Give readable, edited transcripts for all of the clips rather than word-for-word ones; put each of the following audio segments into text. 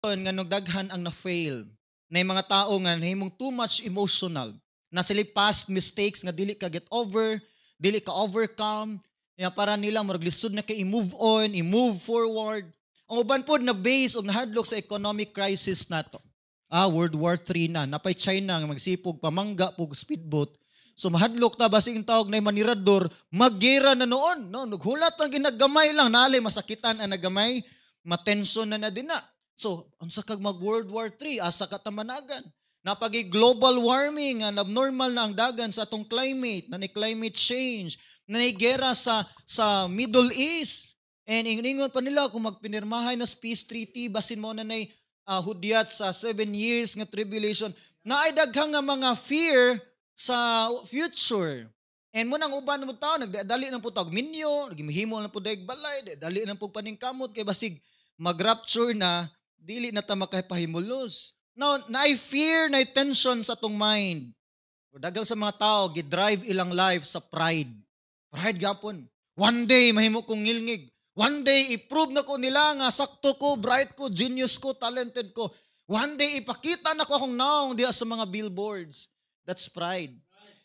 Nga daghan ang na-fail na mga tao nga nahimong too much emotional na sila, past mistakes nga dili ka get over, dili ka overcome ya, para nila murag lisod na kay i-move on, i-move forward. Ang uban pod na base og nahadlok sa economic crisis nato. World War III na napay China nga magsipog pamangga pug speedboat, so mahadlok ta basig ang tawag na manirador maggera na noon, no? Naghulat ang ginagamay lang nalay masakitan ang nagamay, matension na na din na. So, unsa kag mag World War III, asa ka tamanagan? Napagi global warming, ang abnormal na ang dagan sa atong climate, na ni climate change, na ni gera sa Middle East. And ingon pa nila kung magpinirmahay na peace treaty, basin mo na nay hudyat sa 7 years nga tribulation, na ay daghang nga mga fear sa future. And mo nang uban mo tao nagdali ng putag minyo, nagimihimo na pud balay, dali ng pug paningkamot kay basig mag-rapture na, dili na ta makapahimulos. Now, naay fear, na tension sa atong mind. Daghang sa mga tao, gi-drive ilang life sa pride. Pride gapon. One day, mahimo kong ngilngig. One day, i-prove na ko nila nga sakto ko, bright ko, genius ko, talented ko. One day, ipakita na ko akong naong diha sa mga billboards. That's pride.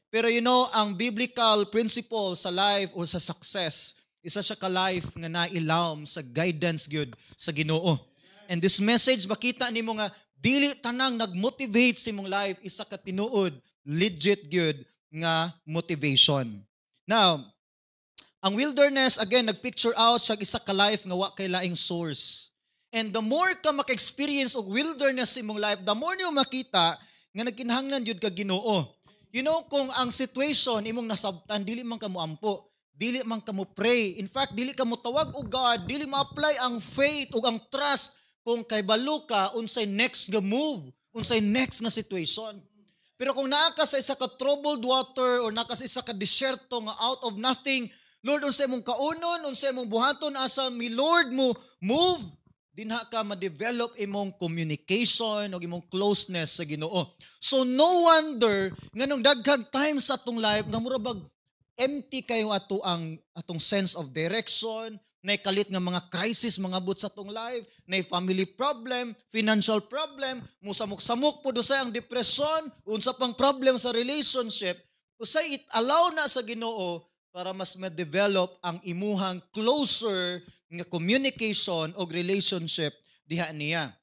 Pero ang biblical principle sa life o sa success, isa siya ka life nga nailawom sa guidance gyud sa Ginoo. And this message, makita nimo nga dili tanang nagmotivate sa imong life isa ka tinuod, legit gyud nga motivation. Now, ang wilderness again nagpicture out siya isa ka life nga wa kay laing source. And the more ka maka-experience og wilderness sa imong life, the more niyo makita nga nagkinahanglan jud ka Ginoo. Kung ang situation imong nasabtan, dili man ka moampo, dili man ka mo pray. In fact, dili ka mo tawag og God, dili mo apply ang faith ug ang trust kung kay balo ka unsay next nga move, unsay next nga situation. Pero kung naa ka sa isa ka troubled water or naa ka sa isa ka disyerto nga out of nothing, "Lord, unsay imong kaunon, unsay imong buhaton, asa mi, Lord, mo move?" dinha ka ma-develop imong communication o imong closeness sa Ginoo. So no wonder nganong daghang time sa atong life nga mura bag empty kayo ato ang atong sense of direction, nay kalit nga mga crisis mga but sa atong life, nay family problem, financial problem, musamok-samok po usay ang depression, unsa pang problem sa relationship, usay it allow na sa Ginoo para mas ma-develop ang imuhang closer nga communication o relationship diha niya.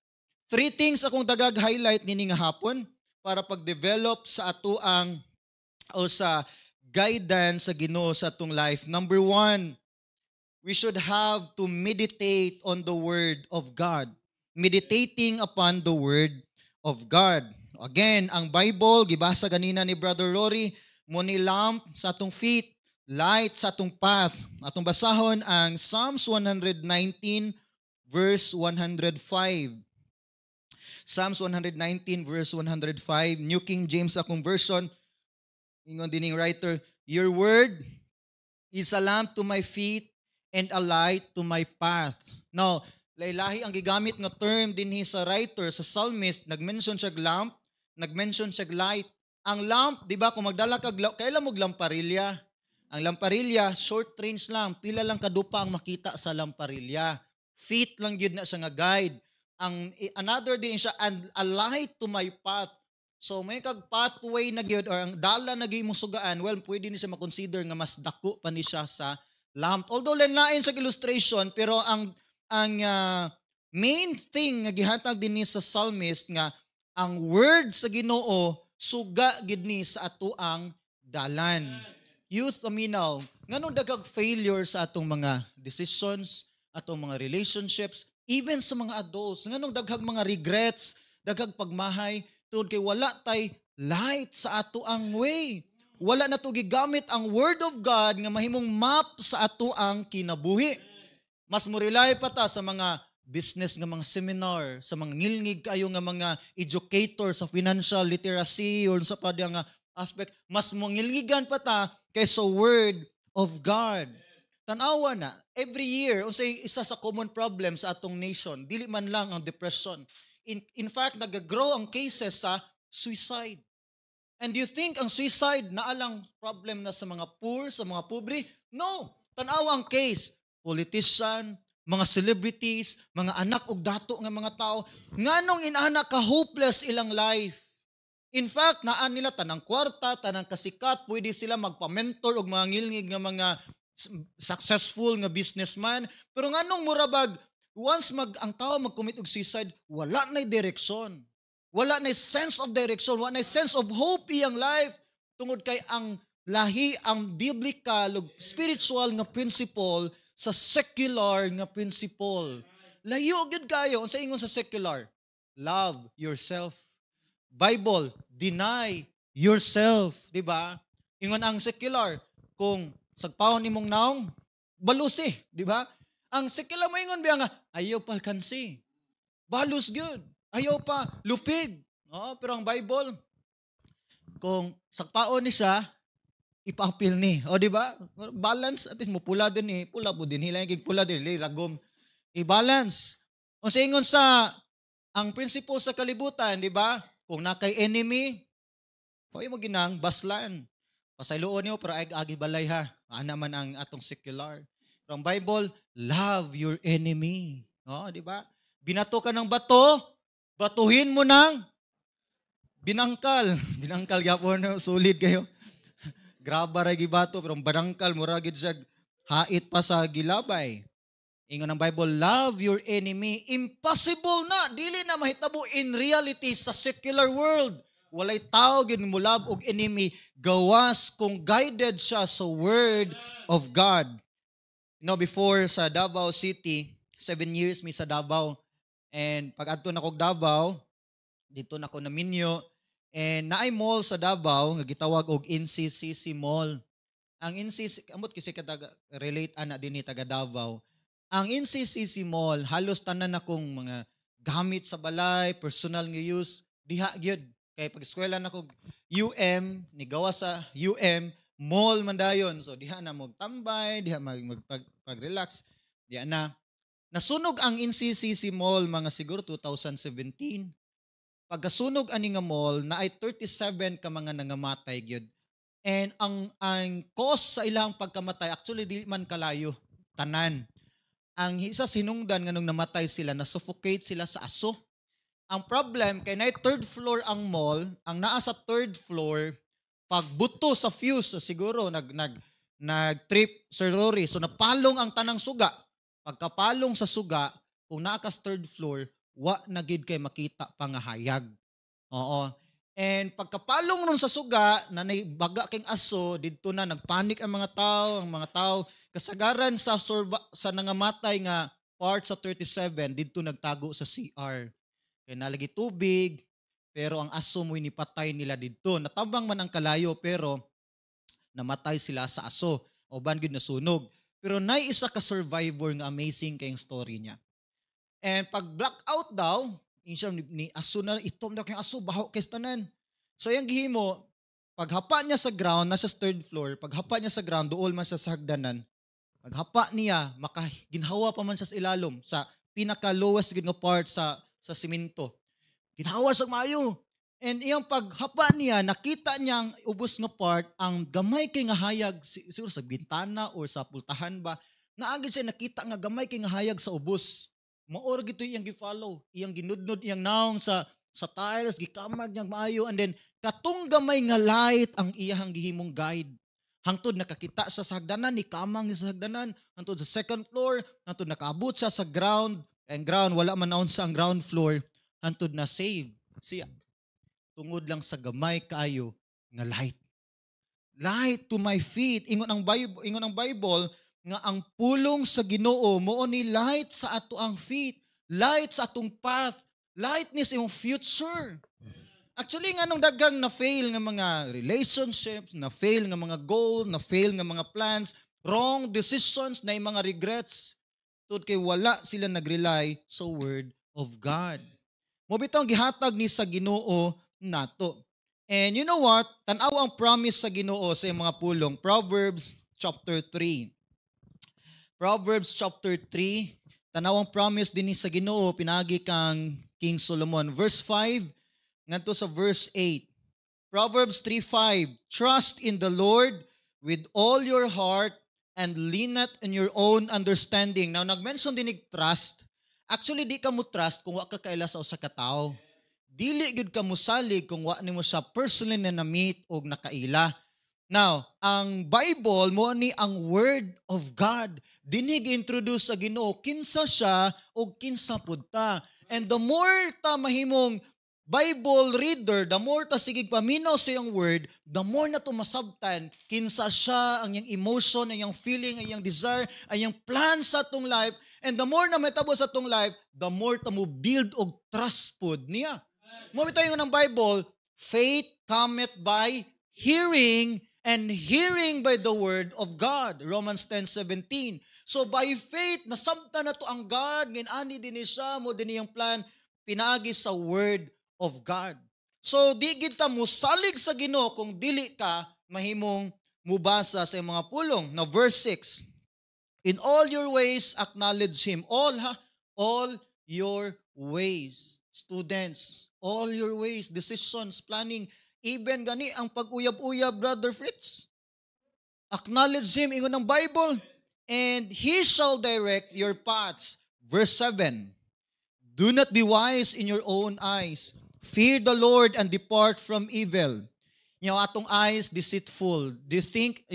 Three things akong tagag highlight nini nga hapon para pag-develop sa atuang o sa guidance sa Ginoo sa atong life. Number one, we should have to meditate on the Word of God. Meditating upon the Word of God. Again, ang Bible, gibasa ganina ni Brother Rory, mo ni lamp sa atong feet, light sa atong path. Atong basahon ang Psalms 119 verse 105. Psalms 119 verse 105, New King James akong version. Ingon dining writer, "Your word is a lamp to my feet and a light to my path." Now, laylahi ang gigamit nga term dinhi sa writer, sa psalmist, nag-mention siya lamp, nag-mention siya light. Ang lamp, di ba, kung magdala kag, kailan mo lamparilya? Ang lamparilya, short range lang, pila lang kadupa ang makita sa lamparilya. Feet lang gyud na siya nga guide. Ang another din siya, and a light to my path. So may kag pathway na gyud or ang dala na gyud imong sugaan, well, pwede ni siya makonsider nga mas dako pa ni siya sa lamp. Although lain sa illustration, pero ang main thing nga gihatag din ni sa psalmist nga ang word sa Ginoo suga gid ni sa atoang dalan. Youth paminaw, nganong daghag failure sa atong mga decisions, atong mga relationships, even sa mga adults, nganong daghag mga regrets, daghag pagmahay, tungod kay wala tay light sa ato ang way. Wala na to gigamit ang Word of God nga mahimong map sa ato ang kinabuhi. Mas mo rely pa ta sa mga business nga mga seminar, sa mga ngilngig kayo nga mga educator sa financial literacy or sa padya nga aspect, mas mangilngigan pa ta kaysa Word of God. Tanawa na, every year, unsay isa sa common problem sa atong nation, dili man lang ang depression. In fact, nag-grow ang cases sa suicide. And do you think ang suicide naalang problem na sa mga poor, sa mga pobre? No. Tanawa ang case. Politician, Mga celebrities, mga anak og dato nga mga tao, nganong inana ka hopeless ilang life? In fact, naa nila tanang kwarta, tanang kasikat, pwede sila magpa-mentor og mga ngilngig nga mga successful nga businessman. Pero nganong murabag once mag ang tao mag-commit og suicide, wala na'y direksyon. Wala na'y sense of direction, wala na'y sense of hope iyang life. Tungod kay ang lahi ang biblical ug spiritual nga principle sa secular nga principle. Layo gyud kayo. Unsa ingon sa secular? Love yourself. Bible, deny yourself, di ba? Ingon ang secular, kung sagpahon nimong naong, balusi, di ba? Ang secular mo ingon biya nga, ayaw pa alkansi. Balus gyud. Ayaw pa lupig. No? Pero ang Bible, kung sagpaon ni siya, ipa-apil ni. O, di ba? Balance, at least mo pula din eh. Pula po din. Hilahin kig pula din. Ragom. I-balance. O sa ingon sa, ang principle sa kalibutan, di ba? Kung nakay enemy, pwede mo ginang baslan. Pasayloon niyo, pero ay agi balay ha. Ana man ang atong secular. Pero ang Bible, love your enemy. O, di ba? Binato ka ng bato, batuhin mo ng binangkal. Binangkal gyapon no, solid kayo. Graba ra gibato pero ang banangkal mura gid siya hait pa sa gilabay. Ingon ang Bible, love your enemy. Impossible na, dili na mahitabo in reality sa secular world. Walay tao gid mo love og enemy gawas kung guided siya sa word of God. Before sa Davao City, 7 years mi sa Davao. And pag adto na kog Davao, dito na ko naminyo. And naay mall sa Davao nga gitawag og NCCC Mall. Ang NCC, amot kasi kataga relate ana dinhi taga Davao. Ang NCCC Mall, halos tanan akong mga gamit sa balay, personal nga use, diha gyud. Kay pag eskwela na kog UM, ni gawa sa UM, mall man dayon. So diha na magtambay, diha mag pag-relax, diha na. Nasunog ang NCCC Mall mga siguro 2017. Pagkasunog ani nga mall, na ay 37 ka mga nangamatay gyud. And ang cause sa ilang pagkamatay actually dili man kalayo tanan. Ang isa sinungdan nga nung namatay sila, na suffocate sila sa aso. Ang problem kay na third floor ang mall, ang naa sa third floor pagbuto sa fuse, so siguro nag nag nag-trip, Sir Rory. So napalong ang tanang suga. Pagkapalong sa suga, kung naa ka sa third floor, wa na gid kay makita pa nga hayag. Oo. And pagkapalong nun sa suga, na baga king aso, didto na nagpanik ang mga tao. Kasagaran sa nangamatay nga part sa 37, didto nagtago sa CR. Kay nalagi tubig, pero ang aso mo'y nipatay nila didto. Natabang man ang kalayo, pero namatay sila sa aso. O ban gyud nasunog. Pero nay isa ka survivor nga amazing kayong story niya. And pag blackout daw, siya ni aso na itom daw kay aso baho kay tanan. So yang gihimo, paghapa niya sa ground, nasa third floor, paghapa niya sa ground, duol man siya sa hagdanan. Paghapa niya, maka ginhawa pa man siya sa ilalom sa pinaka lowest gid nga part sa simento. Ginhawa sa maayo. And iyang paghapa niya, nakita niya ang ubos nga part, ang gamay kay nga hayag, siguro sa bintana or sa pultahan ba, naagid siya nakita nga gamay kay nga hayag sa ubos. Maor gito iyang gi-follow, iyang ginudnod iyang naong sa tiles, gikamag niyang maayo, and then katong gamay nga light ang iyang gihimong guide. Hangtod nakakita siya sa hagdanan, ni kamang niya sa hagdanan, hangtod sa second floor, hangtod nakaabot siya sa ground, and ground wala man naon sa ang ground floor, hangtod na save siya. Tungod lang sa gamay kaayo nga light. Light to my feet. Ingon ang Bible nga ang pulong sa Ginoo mao ni light sa ato ang feet, light sa atong path, light ni sa imong future. Actually, nga nung daghang na fail nga mga relationships, na fail nga mga goal, na fail nga mga plans, wrong decisions, na mga regrets, tud kay wala sila nag-rely sa word of God. Mo bitaw ang gihatag ni sa Ginoo nato. And you know what? Tan-aw ang promise sa Ginoo sa iyang mga pulong. Proverbs chapter 3. Proverbs chapter 3, tanaw ang promise din sa Ginoo pinagi kang King Solomon. Verse 5 ngadto sa verse 8. Proverbs 3:5, "Trust in the Lord with all your heart and lean not in your own understanding. Now, nag-mention din trust. Actually, di ka mo trust kung wa ka kaila sa usa ka tawo. Dili gyud ka mosalig kung wa nimo siya personally na na-meet og nakaila. Now, ang Bible mo ni ang Word of God. Dinhi gi-introduce sa Ginoo kinsa siya og kinsa pud ta. And the more ta mahimong Bible reader, the more ta sige paminaw sa iyang word, the more na to masabtan kinsa siya, ang iyang emotion, ang iyang feeling, ang iyang desire, ang iyang plan sa atong life. And the more na mahitabo sa atong life, the more ta mo build og trust pud niya. Mao bitaw ingon ng Bible, faith cometh by hearing and hearing by the word of God. Romans 10:17. So by faith, nasabtan na to ang God, ngin ani din siya, mo din iyang plan, pinaagi sa word of God. So di gid ta mosalig sa Ginoo kung dili ka mahimong mubasa sa iyang mga pulong. Now verse 6. In all your ways acknowledge him. All ha, all your ways. Students, all your ways, decisions, planning, even gani ang pag-uyab-uyab, Brother Fritz. Acknowledge him, ingon ng Bible, and he shall direct your paths. Verse 7. Do not be wise in your own eyes. Fear the Lord and depart from evil. Yung atong eyes deceitful. Do you think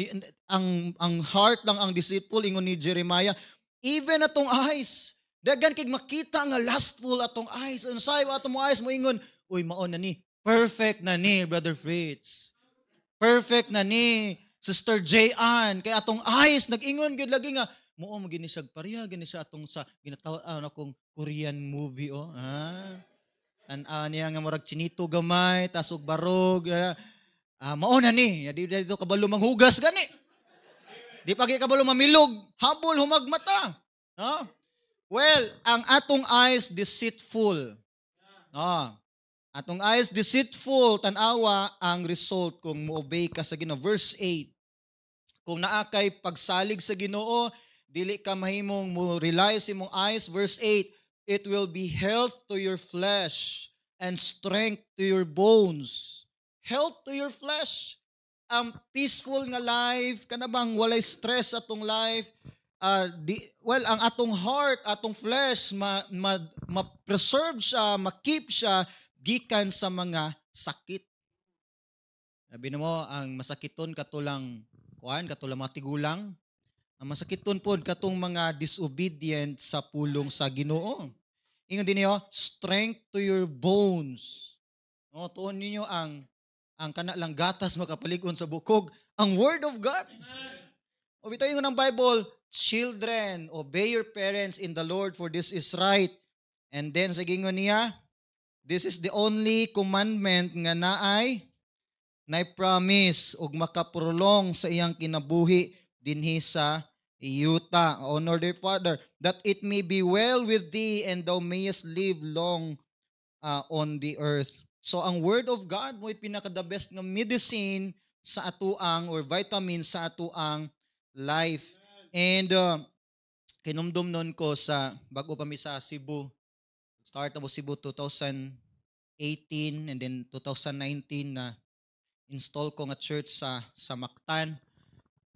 ang heart lang ang deceitful, ingon ni Jeremiah? Even atong eyes. Daghan kay makita nga lustful atong eyes. Unsay atong mga eyes mo ingon, "Uy, mao na ni. Perfect na ni Brother Fritz. Perfect na ni Sister J. Ann." Kay atong eyes nag-ingon gyud lagi nga mao mo gini siya, pareha gini siya atong sa ginatawag ano akong Korean movie, oh. Ah. Tan-aw niya nga murag chinito gamay tas og barog. Ah, mao na ni. Di dito kabalo manghugas gani. Di pa kay kabalo mamilog, habol humag mata. No? Well, ang atong eyes deceitful. No. Atong eyes deceitful, tan-awa ang result kung mo-obey ka sa Ginoo. Verse 8. Kung naa kay pagsalig sa Ginoo, dili ka mahimong mo rely sa imong eyes. Verse 8, it will be health to your flesh and strength to your bones. Health to your flesh. Ang peaceful nga life, kana bang walay stress atong life, di, well, ang atong heart, atong flesh, ma, ma-preserve siya, ma-keep siya, gikan sa mga sakit. Sabi mo, ang masakiton katulang kuan, katulang mga tigulang, ang masakiton pod katong mga disobedient sa pulong sa Ginoo. Ingon din niyo, strength to your bones. No, tuon ninyo ang kana lang gatas makapalig-on sa bukog, ang word of God. O bitaw ingon ng Bible, "Children, obey your parents in the Lord, for this is right." And then sa gingon niya, this is the only commandment nga naay na promise ug makaprolong sa iyang kinabuhi dinhi sa yuta. Honor thy father, that it may be well with thee and thou mayest live long on the earth. So ang word of God mo pinaka the best nga medicine sa atuang or vitamin sa atuang life. And kinumdum nun ko sa bago pa mi sa Cebu. Start na mo Cebu 2018 and then 2019 na install ko nga church sa Mactan.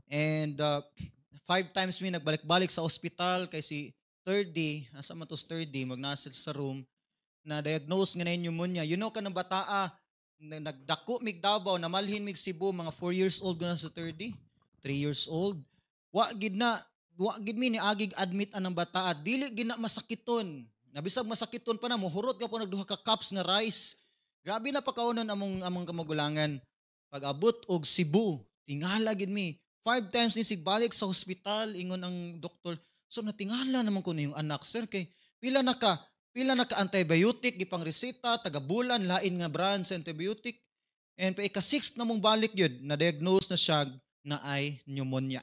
And five times mi nagbalik-balik sa ospital kay si third day, asa man to third day, magnasa sa room na diagnose nga na pneumonia. You know kanang bataa na nagdako mig Davao, namalhin mig Cebu, mga 4 years old na sa third day, 3 years old. Wa gid mi ni agig admit anang bataa, dili gid na masakiton. Nabisag masakiton pa na mohurot ka po nagduha ka cups nga rice. Grabe na pakaunon among kamagulangan. Pag abot og Cebu, tingala gid mi. Five times ni sigbalik sa ospital, ingon ang doktor. So natingala naman ko na yung anak, sir, kay pila na ka antibiotic gipang reseta, taga bulan lain nga brand sa antibiotic. And pa ika-sixth na mong balik yun, na-diagnose na siya na ay pneumonia.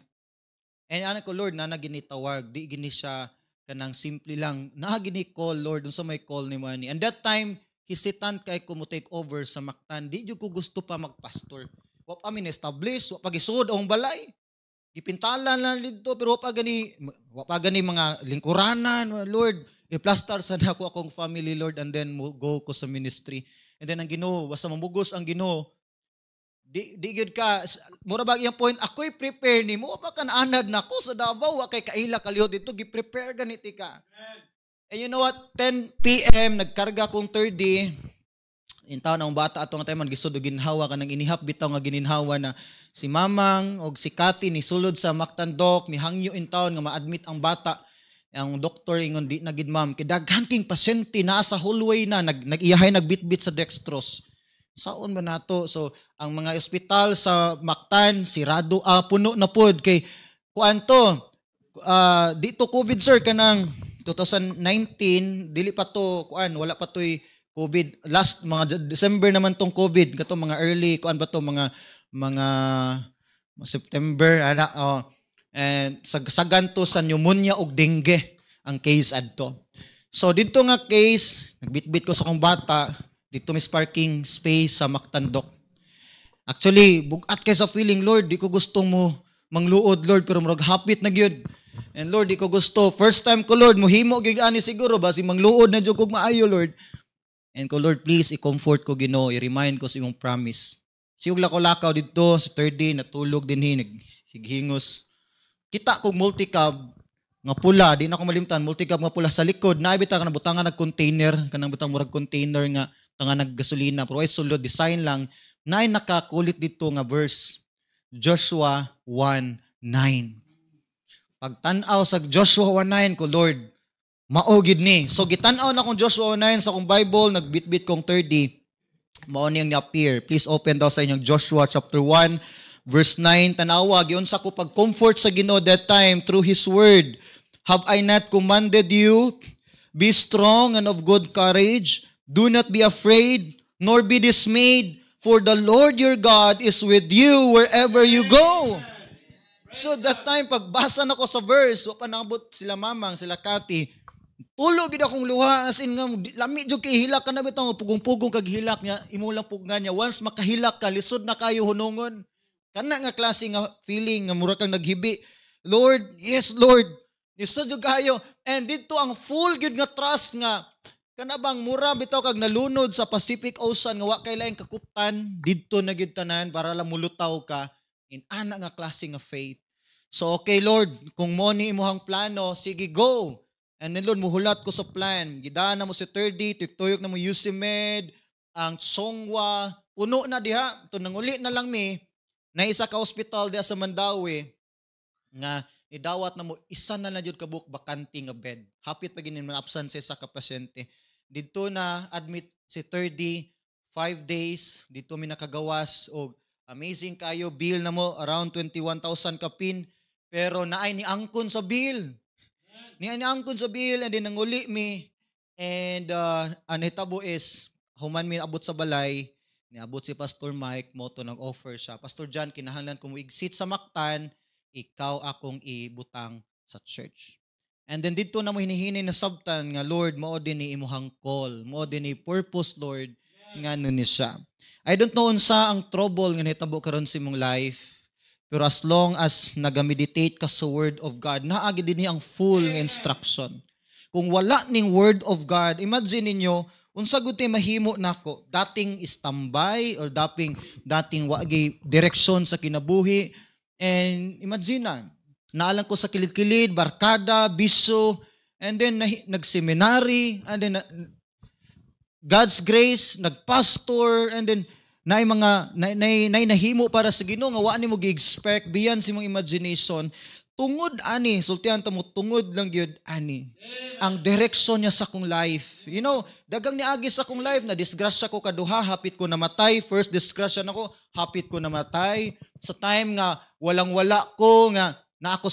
And ana ko, "Lord, na ginitawag, di gini siya kanang simple lang. Na gini call, Lord, unsa may call ni ani." And that time, hesitant kay ko mo take over sa Mactan. Di jud ko gusto pa magpastor. Wa pa mi establish, wa pa gisud ang balay. Gipintalan lang dito pero wa pa gani mga lingkuranan, Lord. I-plaster sa nako akong family, Lord, and then mo go ko sa ministry. And then ang Ginoo, basta mamugos ang Ginoo, Di gyud ka mura ba iyang point, ako'y prepare nimo ba kan anad nako sa Davao, wa kay kaila kalihot dito, gi-prepare ganiti ka. And you know what? 10 PM nagkarga kong 30 in taon ang bata ato nga time man gisud og ginhawa, kanang inihap bitaw nga gininhawa na si Mamang og si Kati ni sulod sa Mactan Doc, ni hangyo in taon nga ma-admit ang bata. Ang doktor ingon, "Di na gid, ma'am, kay daghan king pasyente naa sa hallway na nag iyahay nagbitbit sa dextrose." Saon ba nato? So ang mga ospital sa Mactan sirado, puno na pod kay kuan to, dito COVID, sir, kanang 2019, dili pa to kuan, wala pa toy COVID. Last mga December naman tong COVID, kato mga early kuan ba to, mga September ana, oh. And sagan to sa pneumonia ug dengue ang case adto. So didto nga case, nagbitbit ko sa akong bata dito mis parking space sa Mactan Doc. Actually, bugat kay sa feeling, "Lord, di ko gusto mo mangluod, Lord, pero murag hapit na gyud. And Lord, di ko gusto. First time ko, Lord, muhimo gyud ani siguro basi mangluod na jud kog maayo, Lord." And ko, "Lord, please i-comfort ko, Ginoo, i-remind ko sa imong promise." Siyog lakaw-lakaw didto sa third day, natulog din nag highingos. Kita kog multicab nga pula, di na ko malimtan, multicab nga pula sa likod, naay bitaw kanang butangan nag container, kanang butang murag container nga tanga naggasolina, pero ay sulod design lang, naay nakakulit dito nga verse, Joshua 1:9. Pagtan-aw sa Joshua 1:9 ko, "Lord, mao gid ni." So gitan-aw na kong Joshua 1:9 sa akong Bible, nagbitbit kong 30, mao niyang ni-appear. Please open daw sa inyong Joshua chapter 1 verse 9. Tanawa, giunsa ko pag-comfort sa Ginoo that time through His word. "Have I not commanded you? Be strong and of good courage. Do not be afraid, nor be dismayed, for the Lord your God is with you wherever you go." So that time, pagbasa na ko sa verse, wa pa naabot sila Mamang, sila Kati, tulog gid akong luha, as in nga lami jud kay hilak ka na bitaw, pugong-pugong kag hilak niya, imo lang pugnan niya. Once makahilak ka, lisod na kayo hunungon. Kana nga klase nga feeling nga mura kang naghibi. "Lord, yes Lord." Lisod jud kayo. And didto ang full gyud nga trust nga kana bang mura bitaw kag nalunod sa Pacific Ocean nga wa kay laing kakuptan, didto na gyud tanan para lang mulutaw ka in ana nga klase nga faith. So "Okay Lord, kung mo ni imuhang plano, sige, go." And then Lord, muhulat ko sa plan. Gidana mo si 30, tuyok na mo UCMed, ang Chong Hua, puno na diha. To nanguli na lang mi, na isa ka hospital diha sa Mandaue, nga nidawat na mo, isa na lang jud ka buok bakante nga bed. Hapit pa ginin man absent sa isa ka pasyente. Didto na admit si 30, 5 days, didto mi nakagawas og amazing kayo, bill na mo around 21,000 kapin, pero naay ni angkon sa bill. Ni angkon sa bill and then nanguli mi and ang nahitabo is human mi abot sa balay, niabot si Pastor Mike, moto nag-offer siya. "Pastor John, kinahanglan kong exit sa Mactan, ikaw akong ibutang sa church." And then didto na mo hinihini na sabtan nga, "Lord, mao din ni imuhang call, mao din ni purpose, Lord, nga ni siya." I don't know unsa ang trouble nga nahitabo karon sa imong life, pero as long as naga-meditate ka sa Word of God, naa gid dinhi ang full nga instruction. Kung wala ning Word of God, imagine ninyo, unsa gud mahimo nako? Dating istambay or dating wa direksyon sa kinabuhi. And imagine na, naalang ko sa kilid-kilid, barkada, biso, and then nag-seminary, and then God's grace, nagpastor, and then naay mga na, nahimo para sa Ginoo nga wa nimo gi-expect beyond sa imong imagination. Tungod ani, sultihan ta mo, tungod lang gyud ani ang direction niya sa akong life. Dagang niagi sa akong life na disgrasya ko kaduha, hapit ko namatay. First disgrasya nako, hapit ko namatay. Sa time nga walang-wala ko nga na ako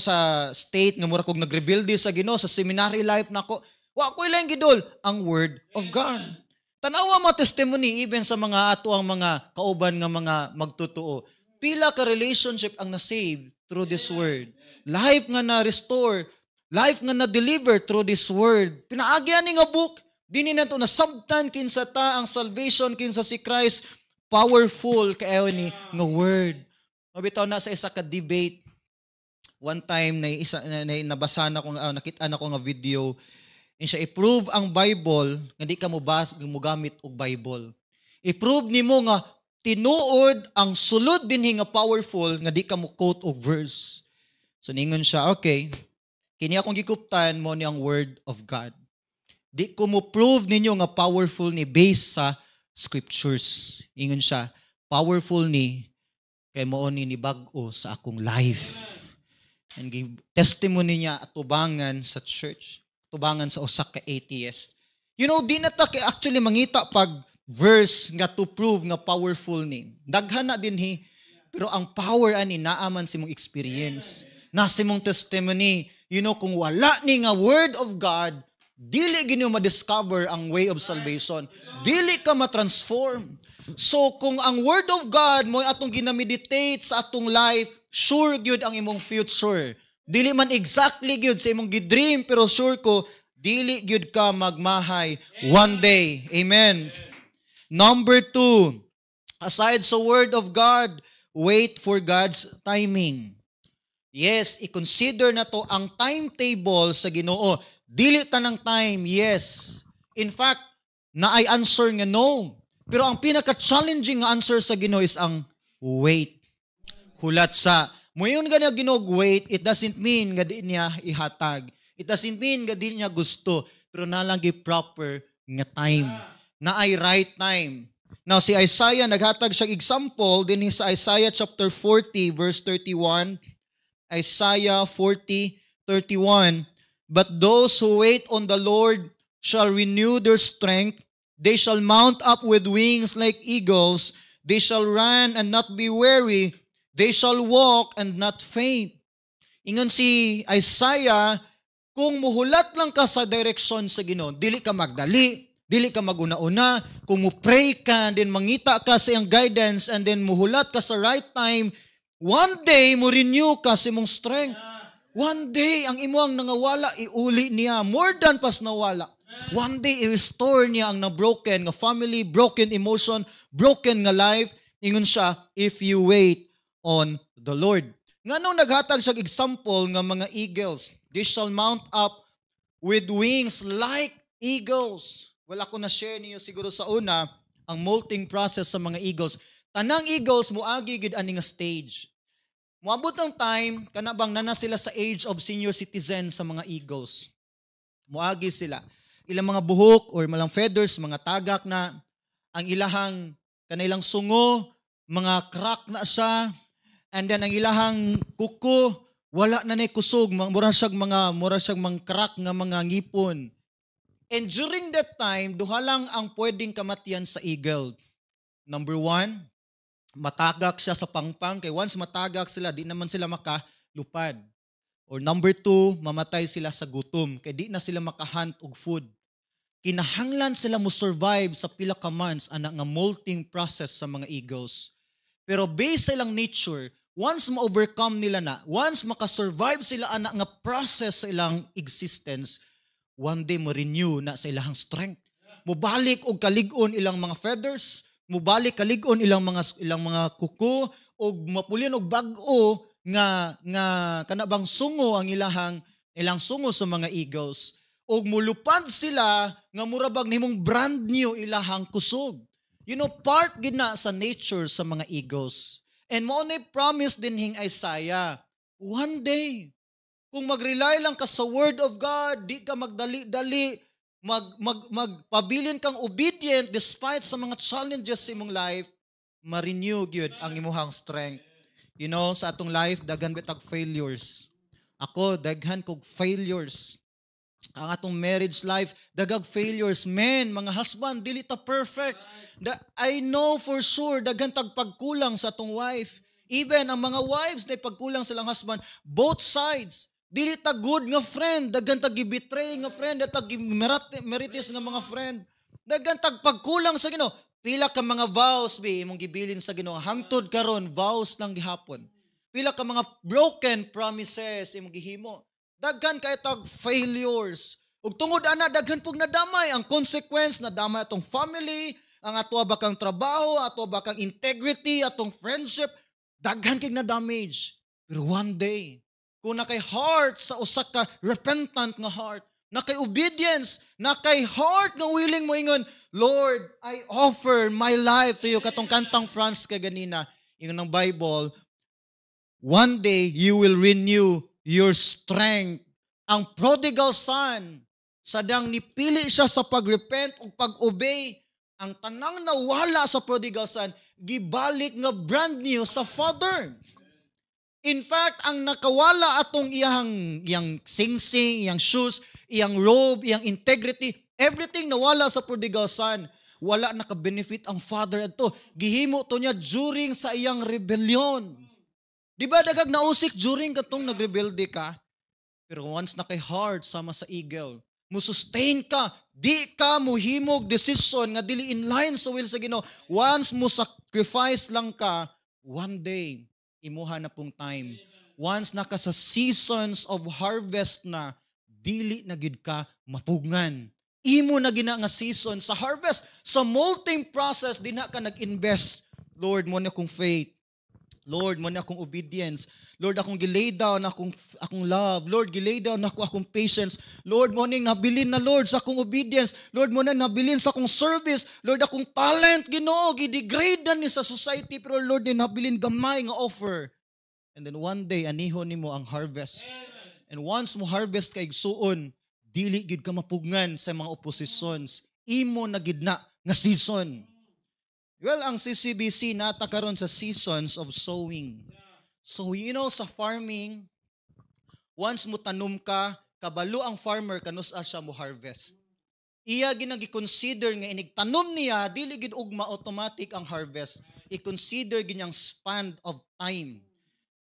sa state nga mura kog nagrebelde sa Ginoo sa seminary life nako. Wa ko ilang gidol ang Word of God. Tanawa mo testimony even sa mga ato ang mga kauban nga mga magtutuo. Pila ka relationship ang na-save through this word. Life nga na-restore, life nga na-deliver through this word. Pinaagi ani nga book, dinhi nato nasabtan kinsa ta, ang salvation, kinsa si Christ, powerful kaayo ni nga word. Mabitaw na sa isa ka debate one time na isa na, na nabasa na ko, nakita na ko nga video in siya i-prove ang Bible nga di ka mo bas mo gamit og Bible. I-prove nimo nga Tinuod ang sulod dinhi nga powerful nga di ka mo quote og verse. So ningon siya, "Okay, kini akong gikuptan mo ni ang word of God. Di ko mo prove ninyo nga powerful ni based sa scriptures." Ingon siya, "Powerful ni kay mao ni nibag-o sa akong life." And give testimony niya atubangan sa church, atubangan sa usa ka atheist. Di na ta kay actually mangita pag verse nga to prove nga powerful ni. Daghan na dinhi, pero ang power ani naaman sa imong experience, na sa imong testimony. Kung wala ni nga word of God, dili gyud ma-discover ang way of salvation. Dili ka ma-transform. So kung ang word of God mo atong ginameditate sa atong life, sure gyud ang imong future. Dili man exactly gyud sa imong gidream, pero sure ko dili gyud ka magmahay one day. Amen. Number two, aside sa word of God, wait for God's timing. Yes, i-consider na to ang timetable sa Ginoo. Dili tanang time, yes. In fact, naay answer nga no. Pero ang pinaka-challenging nga answer sa Ginoo is ang wait. Hulat sa. Muingon gani Ginoo wait, it doesn't mean nga di niya ihatag. It doesn't mean nga di niya gusto, pero nalang proper nga time. Naay right time. Now si Isaiah naghatag siya example dinhi sa Isaiah chapter 40 verse 31. Isaiah 40:31. "But those who wait on the Lord shall renew their strength. They shall mount up with wings like eagles. They shall run and not be weary. They shall walk and not faint." Ingon si Isaiah, kung muhulat lang ka sa direksyon sa Ginoo, dili ka magdali, dili ka maguna-una, kung mo pray ka, and then mangita ka sa iyang guidance, and then muhulat ka sa right time, one day mo renew ka sa imong strength. One day, ang imong nangawala, iuli niya, more than pas nawala. One day, i-restore niya ang na-broken nga family, broken emotion, broken nga life. Ingon siya, if you wait on the Lord. Nganong naghatag siya example nga mga eagles? They shall mount up with wings like eagles. Wala ko na share niyo siguro sa una ang molting process sa mga eagles. Tanang eagles moagi gid ani nga stage. Moabot ang time kana bang nana sila sa age of senior citizen sa mga eagles. Moagi sila. Ilang mga buhok or malang feathers, mga tagak na ang ilahang kanilang sungo, mga crack na siya. And then ang ilahang kuko wala na nay kusog, mura siyag mga crack nga mga ngipon. And during that time, duha lang ang pwedeng kamatyan sa eagle. Number one, matagak siya sa pangpang. Kay once matagak sila, di naman sila makalupad. Or number two, mamatay sila sa gutom. Kay di na sila makahunt og food. Kinahanglan sila mo survive sa pila ka months ana nga molting process sa mga eagles. Pero based sa ilang nature, once ma-overcome nila na, once makasurvive sila ana nga process sa ilang existence, one day mo renew na sa ilang strength. Mubalik og kalig-on ilang mga feathers, mubalik kalig-on ilang mga kuko og mapulyon og bag-o nga kana bang sungo ang ilang sungo sa mga eagles og mulupad sila nga mura bag nahimong brand new ilahang kusog. Part gid na sa nature sa mga eagles. And mao na promise dinhing Isaiah, one day, kung mag-rely lang ka sa word of God, di ka magdali-dali, magpabilin kang obedient despite sa mga challenges sa imong life, ma-renew gyud ang imuhang strength. Sa atong life, daghan bitag failures. Ako, daghan kog failures. Ang atong marriage life, daghag failures. Men, mga husband, dili ta perfect. I know for sure, daghan tag pagkulang sa atong wife. Even ang mga wives na pagkulang sa ilang husband, both sides. Dili ta good nga friend, daghan tag gibetray nga friend, tag meritis nga mga friend. Daghan tag pagkulang sa Ginoo. Pila ka mga vows bi imong gibilin sa Ginoo hangtod karon, vows lang gihapon. Pila ka mga broken promises imong gihimo. Daghan kay tag failures. Ug tungod ana daghan pug nadamay ang consequence, nadamay atong family, ang ato ba kang trabaho, ato ba kang integrity, atong friendship, daghan kay na damage. Pero one day, kung na kay heart sa usa ka repentant nga heart, Na kay obedience, na kay heart nga willing mo ingon, "Lord, I offer my life to you." Katong kantang France kaganina, ingon ng Bible, one day you will renew your strength. Ang prodigal son, sadang nipili siya sa pagrepent o pag-obey, ang tanang nawala sa prodigal son, gibalik nga brand new sa father. In fact, ang nakawala atong iyang singsing, iyang shoes, iyang robe, iyang integrity, everything nawala sa prodigal son. Wala naka-benefit ang father adto. Gihimo to niya during sa iyang rebellion. Di ba daghag nausik during katong nagrebelde ka? Pero once na kay heart sama sa eagle, mo sustain ka, di ka muhimog decision nga dili in line sa will sa Ginoo. Once mo sacrifice lang ka, one day imuha na pong time. Once naka sa seasons of harvest na, dili na gid ka mapugngan. Imo na gina nga season sa harvest. Sa molting process, di na ka nag-invest. Lord, mo na akong faith. Lord, mo na akong obedience. Lord, akong gilay down akong love. Lord, gilay down ako akong patience. Lord, mo ning nabilin na, Lord, sa akong obedience. Lord, mo na nabilin sa akong service. Lord, akong talent, Ginoo, gidegrade na ni sa society, pero Lord, ni nabilin gamay nga offer. And then one day anihon nimo ang harvest. And once mo harvest kay igsuon, dili gid ka mapugngan sa mga oppositions. Imo na gid na nga season. Well, ang CCBC nata karon sa seasons of sowing. So, sa farming, once mo tanom ka, kabalo ang farmer kanus-a siya mo harvest. Iya ginagi-consider nga inig tanom niya, dili gid ugma automatic ang harvest. I-consider ginyang span of time.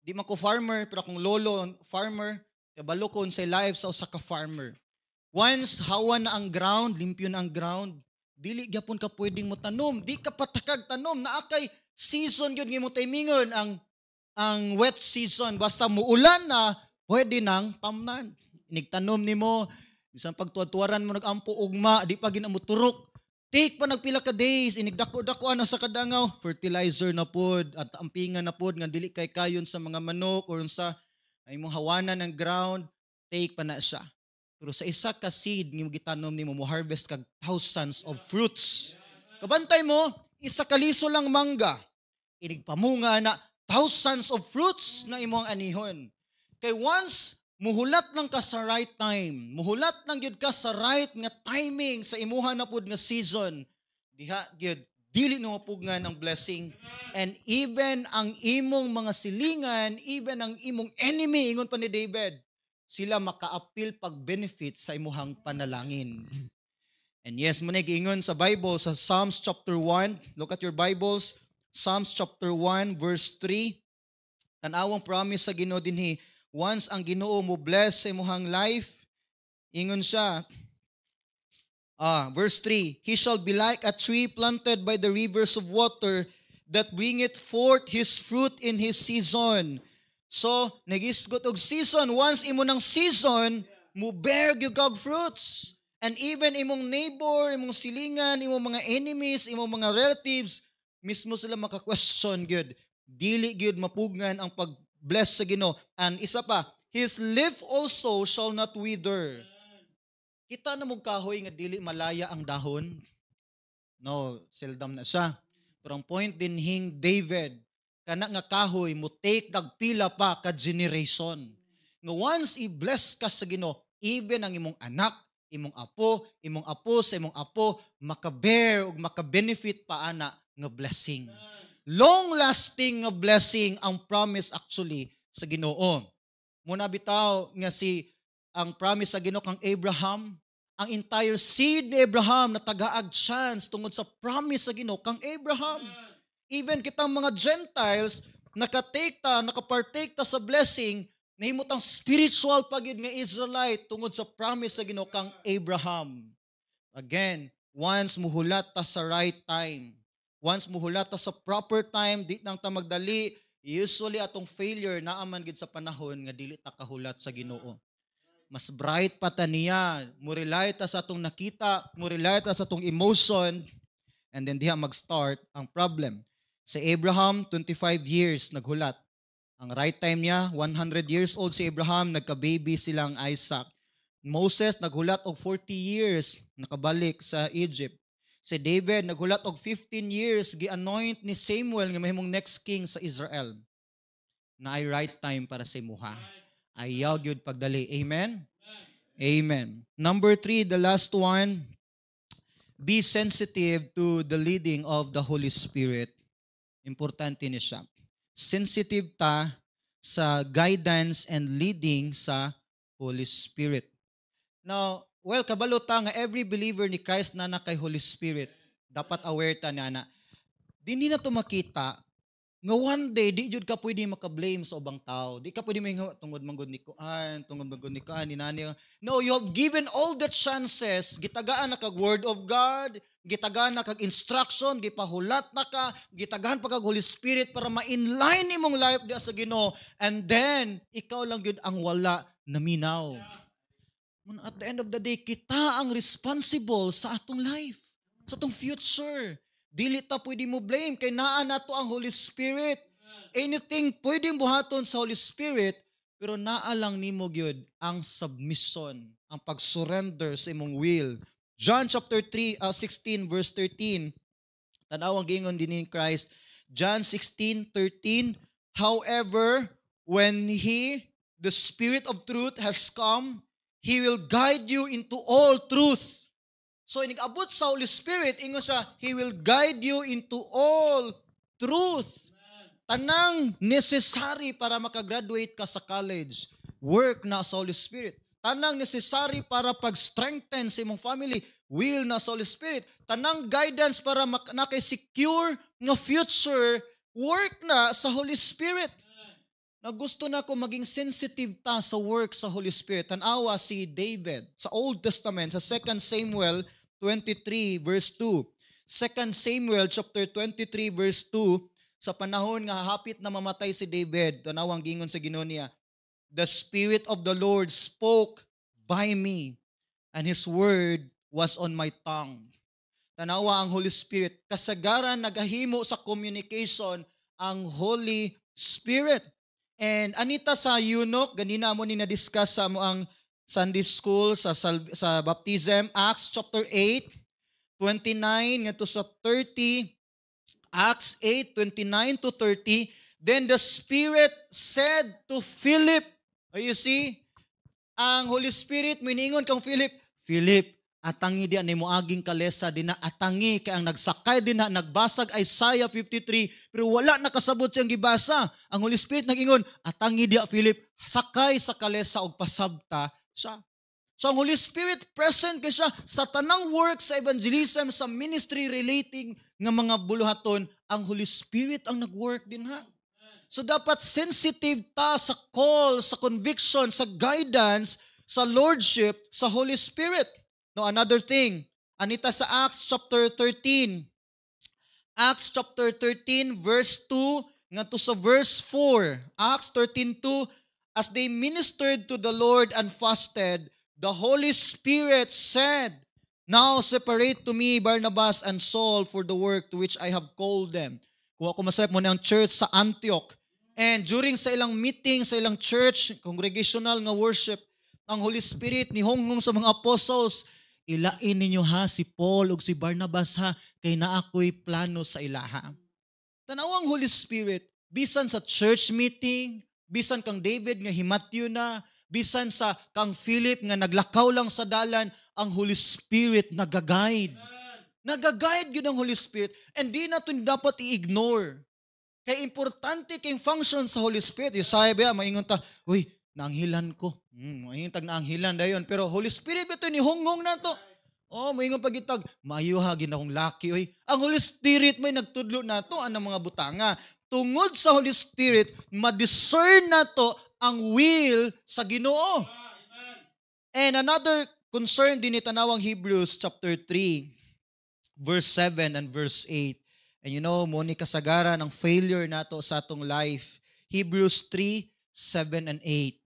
Di man ko farmer, pero akong lolo farmer, kabalo ko unsay life sa usa ka farmer. Once hawa na ang ground, limpyo na ang ground, dili gyapon ka pwedeng mo tanom, di ka patakag tanom, naa kay season gyud nga mo timingon ang wet season. Basta muulan na, pwede nang tamnan. Inigtanom nimo, bisan pagtuad-tuaran mo nagampo ugma, di pa gina mo turok. Take pa nagpila ka days, inigdako-dako ano sa kadangaw, fertilizer na pod at ampingan na pod nga dili kay kayon sa mga manok or sa ay imong hawanan ng ground, take pa na siya. Pero sa isa ka seed nga gitanom nimo, mo harvest kag thousands of fruits. Kabantay mo, isa ka liso lang mangga, inig pamunga na thousands of fruits na imong anihon. Kay once muhulat lang ka sa right time, muhulat lang gyud ka sa right nga timing sa imuha na pud nga season, diha gyud dili na mapugngan ang blessing. And even ang imong mga silingan, even ang imong enemy, ingon pa ni David, sila makaapil pag-benefit sa imuhang panalangin. And yes, mo na giingon sa Bible sa Psalms chapter 1. Look at your Bibles. Psalms chapter 1 verse 3. Tanawang promise sa Ginoo dinhi. Once ang Ginoo mo bless sa imuhang life, ingon siya, verse 3, "He shall be like a tree planted by the rivers of water that bringeth forth his fruit in his season." So, nagisgot og season. Once imo ng season, mo bear gyud kag fruits. And even imong neighbor, imong silingan, imong mga enemies, imong mga relatives, mismo sila maka-question gyud. Dili gyud mapugngan ang pag-bless sa Ginoo. And isa pa, "His leaf also shall not wither." Kita na mong kahoy nga dili malaya ang dahon? No, seldom na siya. Pero ang point din hing David, kana nga kahoy mo take nagpila pa ka generation. Nga once i-bless ka sa Ginoo, even ang imong anak, imong apo sa imong apo, makabear ug makabenefit pa ana nga blessing. Long lasting nga blessing ang promise actually sa Ginoo. Muna bitaw nga si ang promise sa Ginoo kang Abraham, ang entire seed ni Abraham na tagaag chance tungod sa promise sa Ginoo kang Abraham. Even kitang mga Gentiles, nakatake ta, nakapartake ta sa blessing, nahimot ang spiritual pagid nga Israelite tungod sa promise sa Ginoo kang Abraham. Again, once muhulat ta sa right time, once muhulat ta sa proper time, di nang ta magdali, usually atong failure naaman gid sa panahon nga dili ta kahulat sa Ginoo. Mas bright pa ta niya, mo rely ta sa atong nakita, mo rely ta sa atong emotion, and then diha mag-start ang problem. Sa Abraham, 25 years naghulat. Ang right time niya, 100 years old si Abraham, nagka-baby silang Isaac. Moses naghulat og 40 years, nakabalik sa Egypt. Si David naghulat og 15 years, gi-anoint ni Samuel nga mahimong next king sa Israel. Naay right time para sa imuha. Ayaw gyud pagdali. Amen? Amen. Number three, the last one, be sensitive to the leading of the Holy Spirit. Importante ni siya. Sensitive ta sa guidance and leading sa Holy Spirit. Now, well, kabalo ta nga every believer ni Christ na na kay Holy Spirit. Dapat aware ta na na. Dili na to makita nga one day di jud ka pwede maka-blame sa ubang tao. Di ka pwede maingon tungod man gud ni kuan, tungod man gud ni kuan ni nani. No, you have given all the chances. Gitagaan na kag word of God, gitagaan na kag instruction, gipahulat na ka, gitagaan pa kag Holy Spirit para ma-inline imong life diha sa Ginoo, and then ikaw lang gyud ang wala naminaw. At the end of the day, kita ang responsible sa atong life, sa atong future. Dili ta pwede mo blame kay naa nato ang Holy Spirit. Anything pwedeng buhaton sa Holy Spirit, pero naa lang nimo gyud ang submission, ang pag-surrender sa imong will. John chapter 3, 16 verse 13. Tanaw ang giingon din ni Christ. John 16:13. "However, when He, the Spirit of truth, has come, He will guide you into all truth." So inig-abot sa Holy Spirit, ingon siya, He will guide you into all truth. Tanang necessary para makagraduate ka sa college, work na sa Holy Spirit. Tanang necessary para pag-strengthen sa imong family, will na sa Holy Spirit. Tanang guidance para naka-secure nga future, work na sa Holy Spirit. Na gusto na ko maging sensitive ta sa work sa Holy Spirit. Tanawa si David sa Old Testament, sa 2 Samuel 23 verse 2. 2 Samuel chapter 23 verse 2, sa panahon nga hapit na mamatay si David, tanawang gingon sa Ginoo niya, "The Spirit of the Lord spoke by me, and His word was on my tongue." Tanawa ang Holy Spirit. Kasagaran nagahimo sa communication ang Holy Spirit. And anita sa eunuch, ganina mo ni na-discuss sa mo ang Sunday school sa baptism, Acts chapter 8, 29 ngadto sa 30. Acts 8, 29 to 30. "Then the Spirit said to Philip," oh, you see, ang Holy Spirit miningon kang Philip, "Philip, atangi di ni moaging kalesa dinha, atangi kay ang nagsakay dinha nagbasag Isaiah 53 pero wala nakasabot siyang gibasa." Ang Holy Spirit nagingon, "Atangi diya, Philip, sakay sa kalesa og pasabta siya." So ang Holy Spirit present kay siya sa tanang work sa evangelism, sa ministry relating nga mga buluhaton, ang Holy Spirit ang nag-work dinha. So dapat sensitive ta sa call, sa conviction, sa guidance, sa lordship, sa Holy Spirit. No, another thing, anita sa Acts chapter 13. Acts chapter 13 verse 2 ngadto sa verse 4. Acts 13:2. "As they ministered to the Lord and fasted, the Holy Spirit said, 'Now separate to me Barnabas and Saul for the work to which I have called them.'" Kung ako masayop mo ang church sa Antioch. And during sa ilang meeting, sa ilang church, congregational nga worship, ang Holy Spirit ni honghong sa mga apostles, "Ilain ninyo ha si Paul ug si Barnabas ha, kay naa ko'y plano sa ilaha." Tanaw ang Holy Spirit, bisan sa church meeting, bisan kang David nga himatyo na, bisan sa kang Philip nga naglakaw lang sa dalan, ang Holy Spirit nagaguide. Nagaguide yun ang Holy Spirit and di natin dapat i-ignore. Kay importante kay function sa Holy Spirit. Isaya ba, maingon ta, "Uy, naanghilan ko." Maingon tag naanghilan dayon. Pero Holy Spirit ba ito ni honghong na to? Oh, maingon pagitag, "Maayo ha, ginakong laki, oy." Ang Holy Spirit may nagtudlo nato anang mga butanga. Tungod sa Holy Spirit, ma-discern nato ang will sa Ginoo. And another concern din ni tanawang Hebrews chapter 3, verse 7 and verse 8. And you know, mo ni kasagaran ang failure nato sa atong life. Hebrews 3, 7 and 8.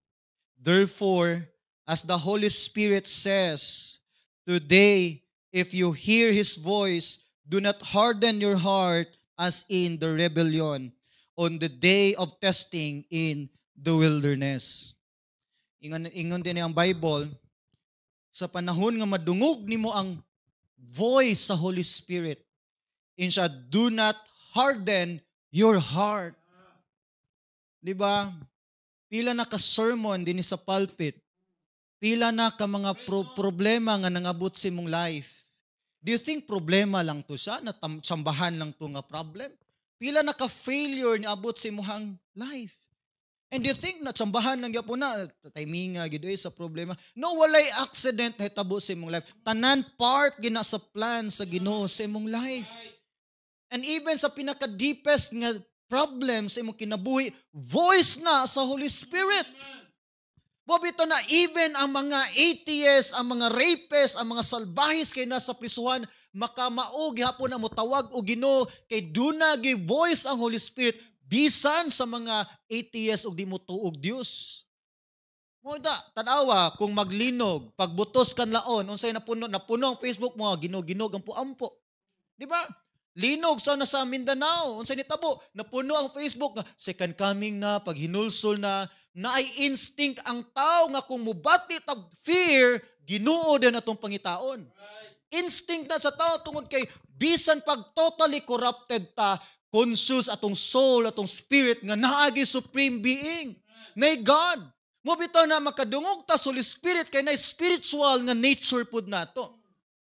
"Therefore, as the Holy Spirit says, 'Today, if you hear His voice, do not harden your heart as in the rebellion on the day of testing in the wilderness.'" Ingon, ingon din ang Bible, Sa panahon nga madungog nimo ang voice sa Holy Spirit, insa, "Do not harden your heart." Di ba? Pila na ka sermon dinhi sa pulpit. Pila na ka mga problema nga nangabot sa imong life. Do you think problema lang to siya? Na tsambahan lang to nga problem? Pila na ka failure ni abot sa imong life? And do you think na tsambahan lang gyapon na timinga gid sa problema? No, walay accident na hitabo sa imong life. Tanan part gina sa plan sa Ginoo sa imong life. And even sa pinaka-deepest nga problem sa imong kinabuhi, voice na sa Holy Spirit. Bobito na even ang mga atheists, ang mga rapists, ang mga salbahis kay nasa prisuhan, makamao gihapon na motawag og Ginoo kay duna gi voice ang Holy Spirit bisan sa mga atheists ug di mo tuog Dios. Mo da, tanawa kung maglinog, pagbutos kanlaon, unsay napuno, napuno ang Facebook mo, Ginoo-Ginoo, ampo-ampo. Di ba? Linog sa nasa Mindanao, unsay nitabo, napuno ang Facebook nga second coming na, paghinulsol na, naay instinct ang tao nga kung mubati tag fear, Ginoo din atong pangitaon. Instinct na sa tao tungod kay bisan pag totally corrupted ta, conscious atong soul, atong spirit nga naagi supreme being, nay God. Mo bitaw na makadungog ta sa Holy Spirit kay na spiritual nga nature pud nato.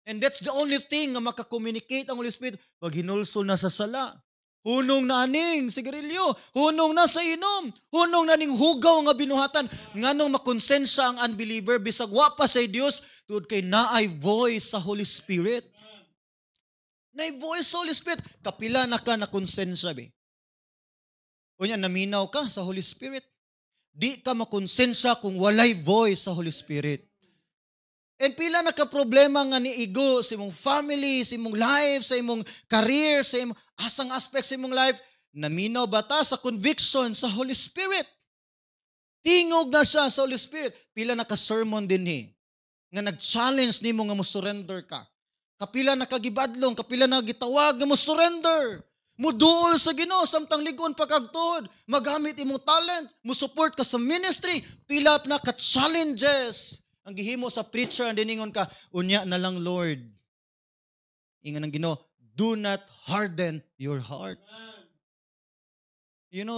And that's the only thing nga makakommunicate ang Holy Spirit pag hinulsol na sa sala. Hunong na aning sigarilyo, hunong na sa inom, hunong na ning hugaw nga binuhatan. Nganong makonsensya ang unbeliever bisag wa pa sa Dios tungod kay naay voice sa Holy Spirit. Naay voice sa Holy Spirit. Kapila na ka na konsensya be. Unya naminaw ka sa Holy Spirit. Di ka makonsensya kung walay voice sa Holy Spirit. And pila na ka problema nga niigo sa imong family, sa imong life, sa imong career, sa imong asang aspect sa imong life, naminaw ba ta sa conviction sa Holy Spirit? Tingog na siya sa Holy Spirit. Pila na ka sermon dinhi nga nag-challenge nimo nga mo surrender ka. Kapila na kagibadlong, kapila na gitawag nga mo surrender. Muduol sa Ginoo samtang ligon pa kag tuhod, magamit imong talent, mo support ka sa ministry, pila na ka challenges ang gihimo sa preacher ang diningon ka, "Unya na lang, Lord." Ingon ang Ginoo, "Do not harden your heart."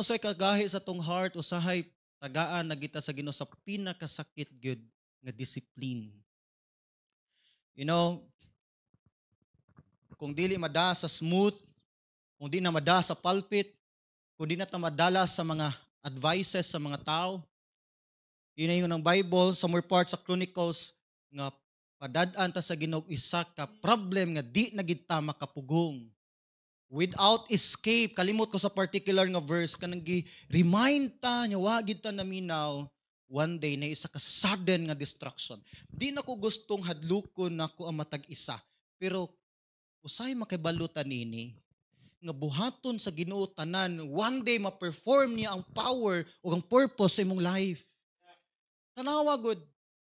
Sa kagahi sa tong heart, usahay tagaan na kita sa Ginoo sa pinakasakit gyud nga discipline. Kung dili mada sa smooth, kung di na mada sa pulpit, kung di na ta madala sa mga advices sa mga tao, yun na yung ng Bible, sa more part sa Chronicles, nga padad-an ta sa Ginoo isa ka problem nga di na gid ta makapugong. Without escape, kalimot ko sa particular nga verse, kanang gi-remind ta, nya wa gid ta naminaw, one day na isa ka sudden nga destruction. Di na ko gustong hadlukon nako ang matag isa, pero usay makabalutan nini nga buhaton sa Ginoo tanan, one day ma-perform niya ang power o ang purpose sa imong life. Tanawa gud,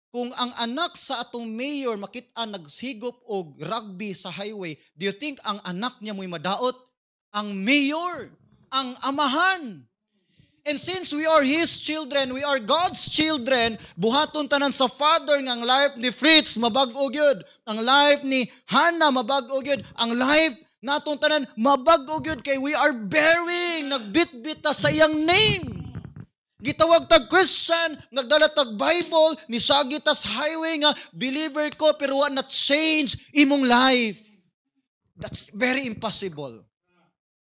kung ang anak sa atong mayor makita nagsigop og rugby sa highway, do you think ang anak niya mo'y madaot? Ang mayor, ang amahan. And since we are His children, we are God's children, buhaton tanan sa Father nga ang life ni Fritz mabag-o gyud, ang life ni Hannah mabag-o gyud, ang life natong tanan mabag-o gyud kay we are bearing, nagbitbit ta sa iyang name. Gitawag tag Christian, nagdala tag Bible, nisagi tas highway nga believer ko pero wa na change imong life. That's very impossible.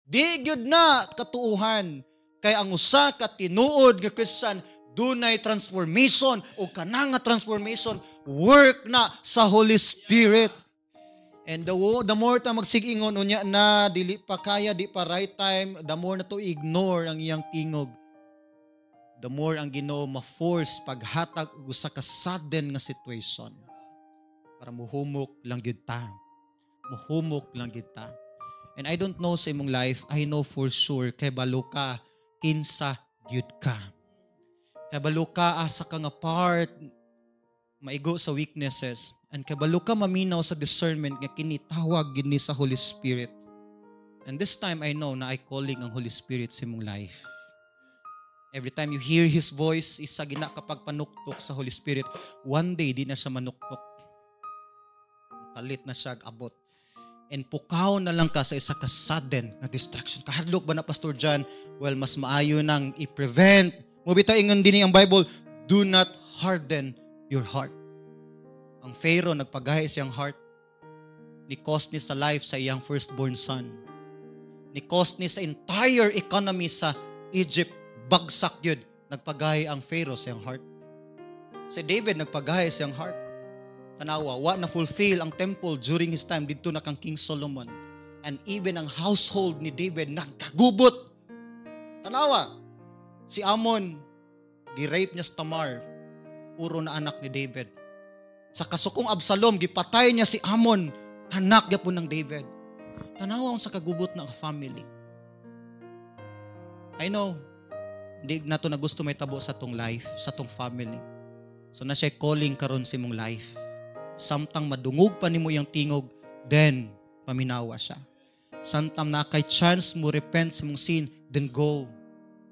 Di gyud na katuuhan kay ang usa ka tinuod nga Christian dunay transformation o kanang nga transformation work na sa Holy Spirit. And the more ta magsigingon unya na dili pa kaya, di pa right time, the more na to ignore ang iyang tingog. The more ang Ginoo ma-force paghatag og usa ka sudden nga situation para muhumok lang gyud ta. Muhumok lang gyud ta. And I don't know sa imong life, I know for sure kay balo ka kinsa gyud ka. Kay balo ka asa ka nga part maigo sa weaknesses, and kay balo ka maminaw sa discernment nga kini tawag gyud ni sa Holy Spirit. And this time I know na I calling ang Holy Spirit sa imong life. Every time you hear His voice, isa gina kapag panuktok sa Holy Spirit, one day di na siya manuktok. Kalit na siya abot. And pukaw na lang ka sa isa ka sudden na destruction. Kahadlok ba na, Pastor John? Well, mas maayo nang i-prevent. Mao bitaw ingon din ang Bible, "Do not harden your heart." Ang Pharaoh, nagpagahi siyang heart. Ni cost ni sa life sa iyang firstborn son. Ni cost ni sa entire economy sa Egypt, bagsak yun. Nagpagahi ang Pharaoh sa iyang heart. Si David, nagpagahi sa iyang heart. Tanawa, wa na fulfill ang temple during his time dito na kang King Solomon. And even ang household ni David nagkagubot. Tanawa, si Amnon, gi-rape niya si Tamar, puro na anak ni David. Sa kasukong Absalom, gipatay niya si Amnon, anak gyapon ng David. Tanawa sa kagubot na family. I know, hindi nato na gusto may tabo sa tong life, sa tong family. So na siya calling karon sa imong life. Samtang madungog pa nimo iyang tingog, then paminawa siya. Samtang na kay chance mo repent sa imong sin, then go.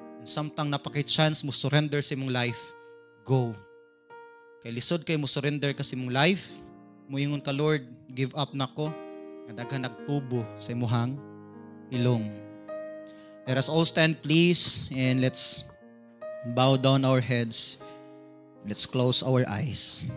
And samtang napakay chance mo surrender sa imong life, go. Kay lisod kay mo surrender ka sa imong life, muingon ka, "Lord, give up na ko," nga daghan nagtubo sa imuhang ilong. Let us all stand, please, and let's bow down our heads. Let's close our eyes.